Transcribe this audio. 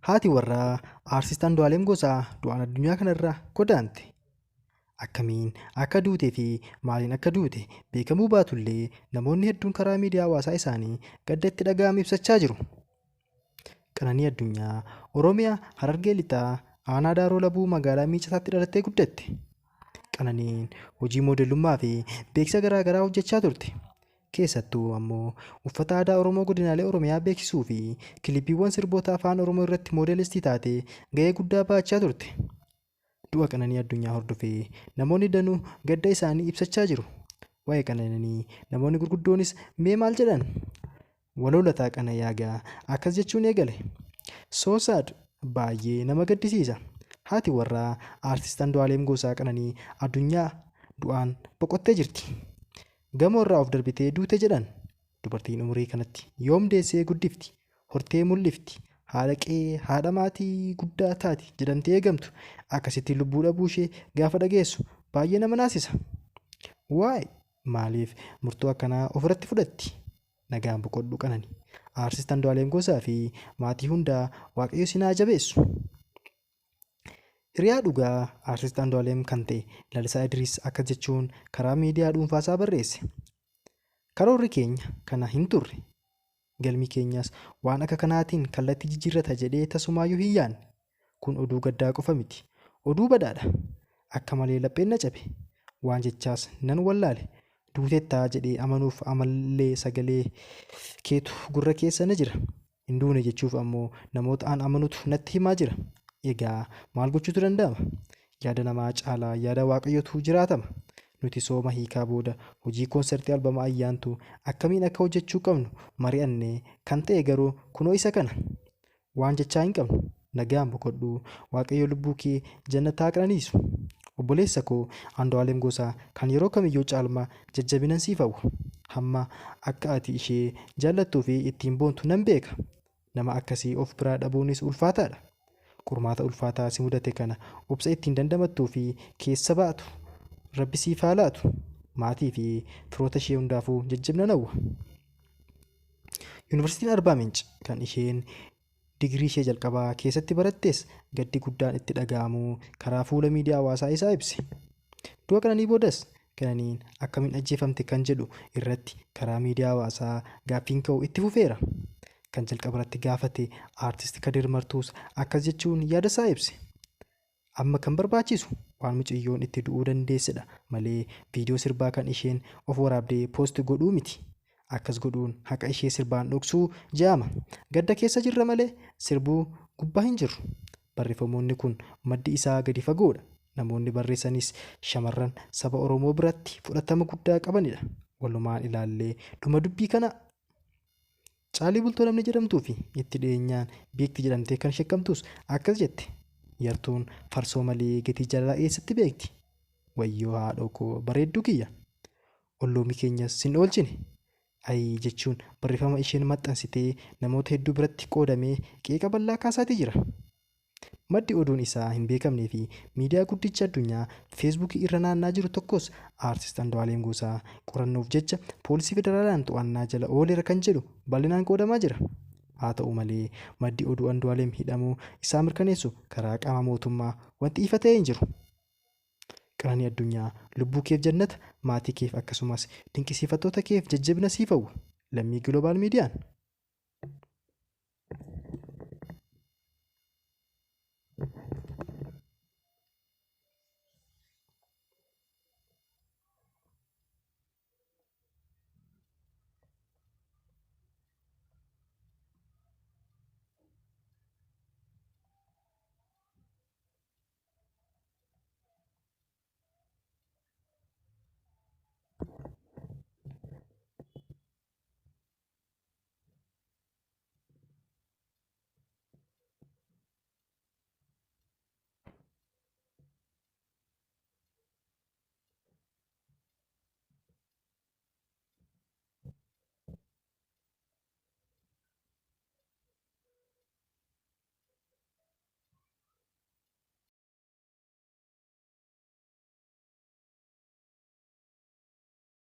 Haati warraa Aartist Andu'aalem Gosaa du'aan addunyaa kanarraa godaante. Akkamiin akka duutee fi maaliin akka duute beekamuu baatullee namoonni hedduun karaa miidiyaa hawaasaa isaanii gadda itti dhaga'ame ibsachaa jiru. Qananii Addunyaa Oromiyaa Harargee Lixaa Aanaa Daaroo Labuu magaalaa Miicataatti dhalattee guddatte. Qananiin hojii moodelummaa fi beeksisa garaa garaa hojjechaa turte. Keessattuu ammoo uffata aadaa Oromoo godinaalee Oromiyaa beeksisuu fi kilipiiwwan sirboota afaan Oromoo irratti moodelistii taatee gahee guddaa bahachaa turte. Du'a Qananii Addunyaa hordofee namoonni danuu gadda isaanii ibsachaa jiru. Waa'ee Qananii namoonni gurguddoonis mee maal jedhan? Waloo Lataa Qanayaagaa akkas jechuun eegale. So sad, baay'ee nama gaddisiisa. Haati warraa Aartist Andu'aalem Gosaa Qananii Addunyaa du'aan boqottee jirti. Gamoo irraa of darbitee duute jedhan. Dubartiin umurii kanatti yoom deessee guddifti, hortee mul'ifti, haadha qe'ee, haadha maatii guddaa taati jedhamtee eegamtu akkasitti lubbuu dhabuu ishee gaafa dhageessu baay'ee nama naasisa. Waa'ee maaliif murtoo akkanaa ofirratti fudhatti? Nagaan boqodhu Qanani. Aartist Andu'aalem Gosaa fi maatii hundaa Waaqayyo isin haa jabeessu. Hiriyaa dhugaa Aartist Andu'aalem kan ta'e Lalisaa Idris akkas jechuun karaa miidiyaa dhuunfaasaa barreesse. Karoorri keenya kana hin turre. Galmi keenyas waan akka kanaatiin kallattii jijjiirrata jedhee tasumaayyuu hin yaadne. Kun oduu gaddaa qofa miti. Oduu badaadha. Akka malee lapheen na cabe. Waan jechaas nan wallaale. Duutettaa jedhee amanuuf amallee sagalee keetu gurra keessa na jira. Hin duune jechuuf ammoo namoota an amanutu natti himaa jira. Egaa maal gochuutu danda'ama? Yaada namaa caalaa yaada Waaqayyootu jiraatama. Nuti sooma hiikaa booda hojii koonsertii albama Ayyaantuu akkamiin akka hojjechuu qabnu mari'annee kan ta'e garuu kunoo isa kana. Waan jechaa hin qabnu. Nagaan boqodhu. Waaqayyo lubbuu kee jannataa qananiisu. Obboleessa koo Andu'aalem Gosaa kan yeroo kamiyyuu caalmaa jajjabinan siif hawwa. Hamma akka ati ishee jaallattuu fi ittiin boontu nan beeka. Nama akkasii of biraa dhabuunis ulfaataadha. Qormaata ulfaataa si mudate kana obsa ittiin dandamattuu fi keessa baatu Rabbi siif haa laatu. Maatii fi firoota ishee hundaafuu jajjabina hawwa. Yuunivarsiitiin Arbaa Minch kan isheen digirii ishee jalqabaa keessatti barattes gaddi guddaan itti dhaga'amuu karaa fuula miidiyaa hawaasaa isaa ibse. Du'a Qananii boodas Qananiin akkamiin ajjeefamte kan jedhu irratti karaa miidiyaa hawaasaa gaaffiin ka'u itti fufeera. Kan jalqaba irratti gaafate Aartist Kadir Martuus akkas jechuun yaada isaa ibse. Amma kan barbaachisu waan mucayyoon itti du'uu dandeessedha malee viidiyoo sirbaa kan isheen of waraabdee poost godhuu miti. Akkas godhuun haqa ishee sirbaan dhoksuu je'ama. Gadda keessa jirra malee sirbuu gubbaa hin jirru. Barreeffamoonni kun maddi isaa gadi fagoodha. Namoonni barreessanis shamarran saba Oromoo biratti fudhatama guddaa qabanidha. Walumaan ilaallee dhuma dubbii kanaa. Caalii Bultoo namni jedhamtuu fi itti dhiyeenyaan beekti jedhamtee kan shakkamtus akkas jette. Yartuun farsoo malee gatii jaalalaa eessatti beekti? Wayyoo haadhoo koo bareedduu kiyya. Olloomi keenyas sin oolchine. Ayii jechuun barreeffama isheen maxxansitee namoota hedduu biratti qoodamee qeeqa bal'aa kaasaatii jira. Maddi oduun isaa hin beekamnee fi miidiyaa guddicha addunyaa Feesbuukii irra naannaa jiru tokkos Aartist Andu'aalem Gosaa qorannoof jecha poolisii federaalaan to'annaa jala ooleera kan jedhu bal'inaan qoodamaa jira. Haa ta'u malee maddi oduu Andu'aalem hidhamuu isaa mirkaneessu karaa qaama mootummaa wanti ifa ta'e hin jiru. Qananii Addunyaa lubbuu keef jannata, maatii keef akkasumas dinqisiifattoota keef jajjabina siif hawwa. Lammii Gilobaal Miidiyaan.